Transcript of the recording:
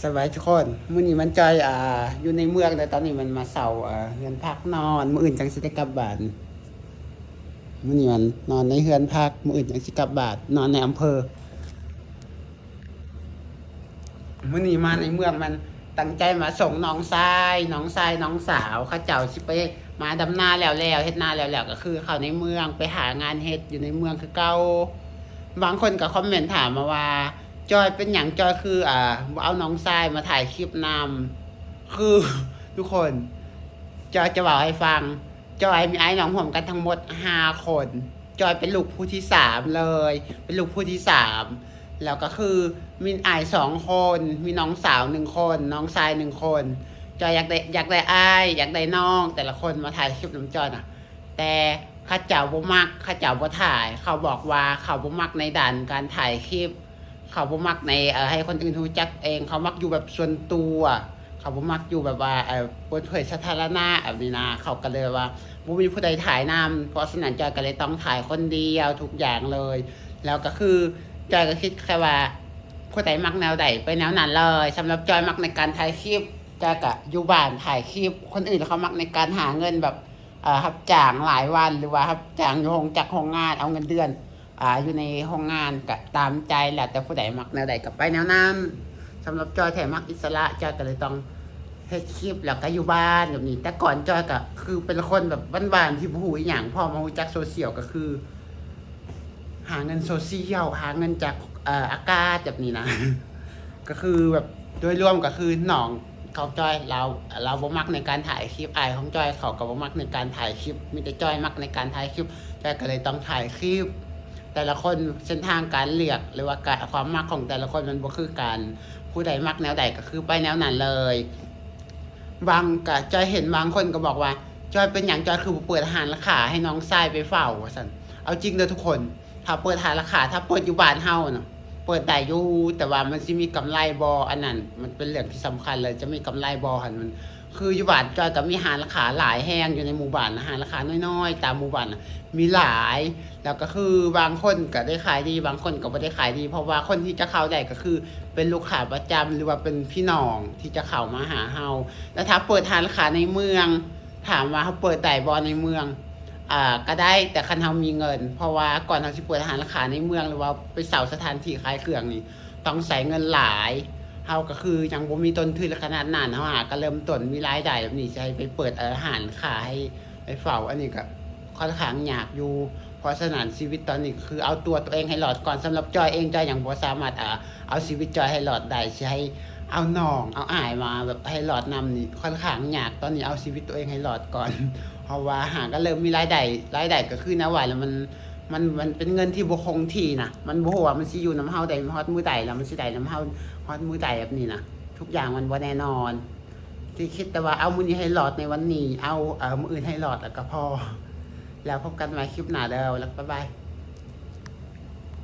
ສະບາຍດີທຸກຄົນ, ມື້ນີ້ມັນຈອຍ ອ່າ ຢູ່ໃນເມືອງ ແຕ່ຕອນນີ້ມັນມາເຊົ່າ ອ່າ ເຮືອນພັກນອນ, ມື້ອື່ນຈັ່ງຊິໄດ້ກັບບ້ານ. ມື້ນີ້ມັນນອນໃນເຮືອນພັກ, ມື້ອື່ນຈັ່ງຊິກັບບ້ານ, ນອນໃນອຳເພີ. ມື້ນີ້ມາໃນເມືອງ ມັນຕັ້ງໃຈມາສົ່ງນ້ອງຊາຍ, ນ້ອງຊາຍ ນ້ອງສາວ ເຂົາເຈົ້າຊິໄປມາດຳນາແລ້ວໆ ເຮັດນາແລ້ວໆ ກໍຄືເຂົ້າໃນເມືອງ ໄປຫາງານເຮັດຢູ່ໃນເມືອງຄືເກົ່າ. ບາງຄົນກໍຄອມເມັນຖາມມາວ່າ ຈອຍ ເປັນຫຍັງຈອຍຄື ອ່າ ບໍ່ເອົານ້ອງຊາຍມາຖ່າຍຄລິບນຳ? ຄື ທຸກຄົນ ຈອຍຈະເວົ້າໃຫ້ຟັງ, ຈອຍມີອ້າຍນ້ອງຮ່ວມກັນທັງໝົດຫ້າຄົນ, ຈອຍເປັນລູກຜູ້ທີສາມເລີຍ, ເປັນລູກຜູ້ທີສາມ ແລ້ວກໍຄືມີອ້າຍສອງຄົນ, ມີນ້ອງສາວໜຶ່ງຄົນ, ນ້ອງຊາຍໜຶ່ງຄົນ. ຈອຍຢາກໄດ້ ຢາກໄດ້ອ້າຍ ຢາກໄດ້ນ້ອງ ແຕ່ລະຄົນມາຖ່າຍຄລິບນຳຈອຍນະ ແຕ່ເຂົາເຈົ້າບໍ່ມັກ, ເຂົາເຈົ້າບໍ່ຖ່າຍ. ເຂົາບອກວ່າເຂົາບໍ່ມັກໃນດ້ານການຖ່າຍຄລິບ, ເຂົາບໍ່ມັກໃນ ເອີ ໃຫ້ຄົນອື່ນຮູ້ຈັກເອງ, ເຂົາມັກຢູ່ແບບສ່ວນຕົວ, ເຂົາບໍ່ມັກຢູ່ແບບວ່າ ເອີ ເປີດເຜີຍສາທາລະນະແບບນີ້ນະ. ເຂົາກໍເລີຍວ່າບໍ່ມີຜູ້ໃດຖ່າຍນຳ, ເພາະສະນັ້ນຈອຍກໍເລີຍຕ້ອງຖ່າຍຄົນດຽວທຸກຢ່າງເລີຍ. ແລ້ວກໍຄືຈອຍກໍຄິດແຄ່ວ່າ ຜູ້ໃດມັກແນວໃດໄປແນວນັ້ນເລີຍ. ສຳລັບຈອຍມັກໃນການຖ່າຍຄລິບ, ຈອຍກໍຢູ່ບ້ານຖ່າຍຄລິບ. ຄົນອື່ນເຂົາມັກໃນການຫາເງິນແບບ ເອີ ຮັບຈ້າງລາຍວັນ ຫຼືວ່າຮັບຈ້າງຢູ່ໂຮງຈັກໂຮງງານ ເອົາເງິນເດືອນ ອ່າ ຢູ່ໃນໂຮງງານ ກໍຕາມໃຈ ແລ້ວແຕ່ຜູ້ໃດມັກແນວໃດກໍໄປແນວນັ້ນ. ສຳລັບຈອຍແທ້ມັກອິດສະຫຼະ, ຈອຍກໍເລີຍຕ້ອງເຮັດຄລິບ ແລ້ວກໍຢູ່ບ້ານແບບນີ້. ແຕ່ກ່ອນຈອຍກໍຄືເປັນຄົນແບບບ້ານໆ ທີ່ບໍ່ຮູ້ອີ່ຫຍັງ, ພໍມາຮູ້ຈັກໂຊຊຽວກໍຄືຫາເງິນໂຊຊຽວ, ຫາເງິນຈາກ ເອີ ອາກາດແບບນີ້ນະ. ກໍຄືແບບໂດຍລວມກໍຄືນ້ອງຂອງຈອຍ ລາວ ລາວບໍ່ມັກໃນການຖ່າຍຄລິບ, ອ້າຍຂອງຈອຍເຂົາກໍບໍ່ມັກໃນການຖ່າຍຄລິບ, ມີແຕ່ຈອຍມັກໃນການຖ່າຍຄລິບ, ຈອຍກໍເລີຍຕ້ອງຖ່າຍຄລິບ. ແຕ່ລະຄົນ ເສັ້ນທາງການເລືອກ ຫຼືວ່າການ ຄວາມມັກຂອງແຕ່ລະຄົນມັນບໍ່ຄືກັນ, ຜູ້ໃດມັກແນວໃດກໍຄືໄປແນວນັ້ນເລີຍ. ບາງ ກໍຈອຍເຫັນບາງຄົນກໍບອກວ່າ ຈອຍ ເປັນຫຍັງຈອຍຄືບໍ່ເປີດຮ້ານຄ້າໃຫ້ນ້ອງຊາຍໄປເຝົ້າ ວ່າຊັ້ນ. ເອົາຈິງເດີທຸກຄົນ, ຖ້າເປີດຮ້ານຄ້າ ຖ້າເປີດຢູ່ບ້ານເຮົານະ ເປີດໄດ້ຢູ່, ແຕ່ວ່າມັນຊິມີກຳໄລບໍ່? ອັນນັ້ນມັນເປັນເລື່ອງທີ່ສຳຄັນເລີຍ, ຈະມີກຳໄລບໍ່ຫັ້ນ. ມັນ ຄືຢູ່ບ້ານຈອຍກໍມີຮ້ານຄ້າຫຼາຍແຮງ ຢູ່ໃນໝູ່ບ້ານນະ, ຮ້ານຄ້ານ້ອຍໆຕາມໝູ່ບ້ານນະມີຫຼາຍ. ແລ້ວກໍຄືບາງຄົນກໍໄດ້ຂາຍດີ, ບາງຄົນກໍບໍ່ໄດ້ຂາຍດີ, ເພາະວ່າຄົນທີ່ຈະເຂົ້າໄດ້ກໍຄືເປັນລູກຄ້າປະຈຳ ຫຼືວ່າເປັນພີ່ນ້ອງທີ່ຈະເຂົ້າມາຫາເຮົາ. ແລ້ວຖ້າເປີດຮ້ານຄ້າໃນເມືອງ ຖາມວ່າເຮົາເປີດໄດ້ບໍ່ໃນເມືອງ? ອ່າ ກໍໄດ້, ແຕ່ຄັນເຮົາມີເງິນ, ເພາະວ່າກ່ອນເຮົາຊິເປີດຮ້ານຄ້າໃນເມືອງ ຫຼືວ່າໄປເຊົ່າສະຖານທີ່ຂາຍເຄື່ອງນີ້ ຕ້ອງໃຊ້ເງິນຫຼາຍ. ເຮົາກໍຄືຍັງບໍ່ມີຕົ້ນທຶນຂະໜາດນັ້ນ, ເຮົາຫາກໍເລີ່ມຕົ້ນ ມີລາຍໄດ້ແບບນີ້ ຊິໃຫ້ໄປເປີດ ເອີ ຮ້ານຄ້າໃຫ້ໄປເຝົ້າ, ອັນນີ້ກໍຄ່ອນຂ້າງຍາກຢູ່. ເພາະສະນັ້ນ ຊີວິດຕອນນີ້ກໍຄືເອົາຕົວໂຕເອງໃຫ້ລອດກ່ອນ. ສຳລັບຈອຍເອງ ຈອຍຍັງບໍ່ສາມາດ ເອົາ ເອົາຊີວິດຈອຍໃຫ້ລອດໄດ້, ຊິໃຫ້ເອົານ້ອງເອົາອ້າຍມາແບບໃຫ້ລອດນຳນີ້ ຄ່ອນຂ້າງຍາກ. ຕອນນີ້ເອົາຊີວິດໂຕເອງໃຫ້ລອດກ່ອນ, ເພາະວ່າຫາກໍເລີ່ມມີລາຍໄດ້, ລາຍໄດ້ກໍຄືແນວວ່າແຫຼະ ມັນ ມັນ ມັນເປັນເງິນທີ່ບໍ່ຄົງທີ່ນະ, ມັນບໍ່ຮູ້ວ່າມັນຊິຢູ່ນຳເຮົາໄດ້ຮອດມື້ໃດ ແລ້ວມັນຊິໄດ້ນຳເຮົາຮອດມື້ໃດແບບນີ້ນະ. ທຸກຢ່າງມັນບໍ່ແນ່ນອນ. ທີ່ຄິດແຕ່ວ່າເອົາມື້ນີ້ໃຫ້ລອດໃນວັນນີ້, ເອົາ ເອີ ມື້ອື່ນໃຫ້ລອດ ແລ້ວກໍພໍ. ແລ້ວພົບກັນໃໝ່ຄລິບໜ້າເດີ, ແລ້ວບາຍບາຍ.